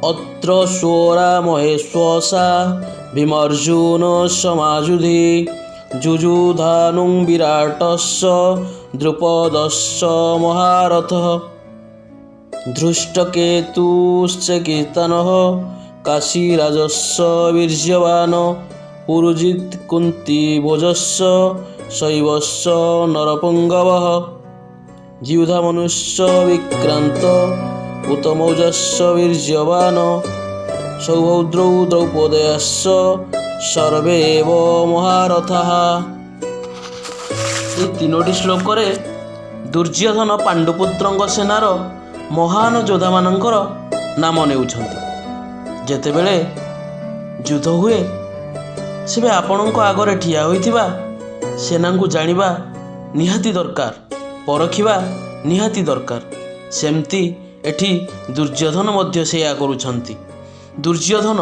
ଅତ୍ର ସ୍ୱରା ମହେଶ୍ୱସା ଭୀମର୍ଜୁନ ସମାଯୁଧି ଯୁଯୁଧାନୁଂ ବିରାଟସ୍ୟ ଦ୍ରୁପଦସ୍ୟ ମହାରଥଃ ଧୃଷ୍ଟକେତୁଶ୍ଚ କୀର୍ତ୍ତନଃ କାଶୀରାଜସ୍ୟ ବୀର୍ଯ୍ୟବାନ ପୁରୁଜିତ୍ କୁନ୍ତିଭୋଜସ୍ୟ ଶୈବସ୍ୟ ନରପୁଙ୍ଗବଃ ଯୁଧାମନୁଷ୍ୟ ବିକ୍ରାନ୍ତ ଉତ୍ତମୌଜସ୍ୟ ବୀର୍ଯ୍ୟବାନ ସୌଭଦ୍ରୌ ଦ୍ରୌପଦେୟସ୍ୟ ସର୍ବେ ଏବ ମହାରଥାଃ। ଏହି ତିନୋଟି ଶ୍ଲୋକରେ ଦୁର୍ଯ୍ୟୋଧନ ପାଣ୍ଡୁପୁତ୍ରଙ୍କ ସେନାର ମହାନ ଯୋଦ୍ଧାମାନଙ୍କର ନାମ ନେଉଛନ୍ତି। ଯେତେବେଳେ ଯୁଦ୍ଧ ହୁଏ, ସେବେ ଆପଣଙ୍କ ଆଗରେ ଠିଆ ହୋଇଥିବା ସେନାଙ୍କୁ ଜାଣିବା ନିହାତି ଦରକାର, ପରଖିବା ନିହାତି ଦରକାର। ସେମିତି ଏଠି ଦୁର୍ଯ୍ୟୋଧନ ମଧ୍ୟ ସେଇଆ କରୁଛନ୍ତି। ଦୁର୍ଯ୍ୟୋଧନ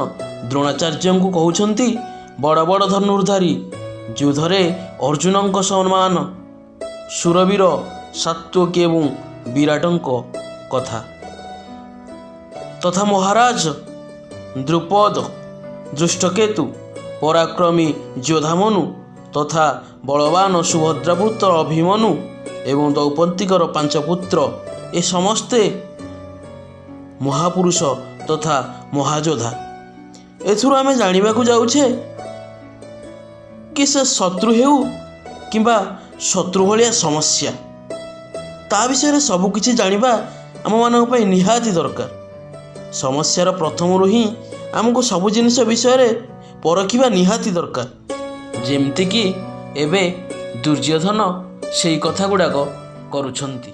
ଦ୍ରୋଣାଚାର୍ଯ୍ୟଙ୍କୁ କହୁଛନ୍ତି, ବଡ଼ ବଡ଼ ଧନୁର୍ଧାରୀ, ଯୁଦ୍ଧରେ ଅର୍ଜୁନଙ୍କ ସମାନ ଶୂରବୀର ସାତ୍ୟକୀ ଏବଂ ବିରାଟଙ୍କ କଥା ତଥା ମହାରାଜ ଦ୍ରୁପଦ, ଧୃଷ୍ଟକେତୁ, ପରାକ୍ରମୀ ଯୋଦ୍ଧାମନୁ ତଥା ବଳବାନ ସୁଭଦ୍ରାପୁତ୍ର ଅଭିମନ୍ୟୁ ଏବଂ ଦ୍ରୌପଦୀଙ୍କର ପାଞ୍ଚ ପୁତ୍ର, ଏ ସମସ୍ତେ ମହାପୁରୁଷ ତଥା ମହାଯୋଦ୍ଧା। ଏଥିରୁ ଆମେ ଜାଣିବାକୁ ଯାଉଛେ କି ସେ ଶତ୍ରୁ ହେଉ କିମ୍ବା ଶତ୍ରୁ ଭଳିଆ ସମସ୍ୟା, ତା ବିଷୟରେ ସବୁକିଛି ଜାଣିବା ଆମମାନଙ୍କ ପାଇଁ ନିହାତି ଦରକାର। ସମସ୍ୟାର ପ୍ରଥମରୁ ହିଁ ଆମକୁ ସବୁ ଜିନିଷ ବିଷୟରେ ପରଖିବା ନିହାତି ଦରକାର, ଯେମିତିକି ଏବେ ଦୁର୍ଯ୍ୟୋଧନ ସେଇ କଥା ଗୁଡ଼ାକ କରୁଛନ୍ତି।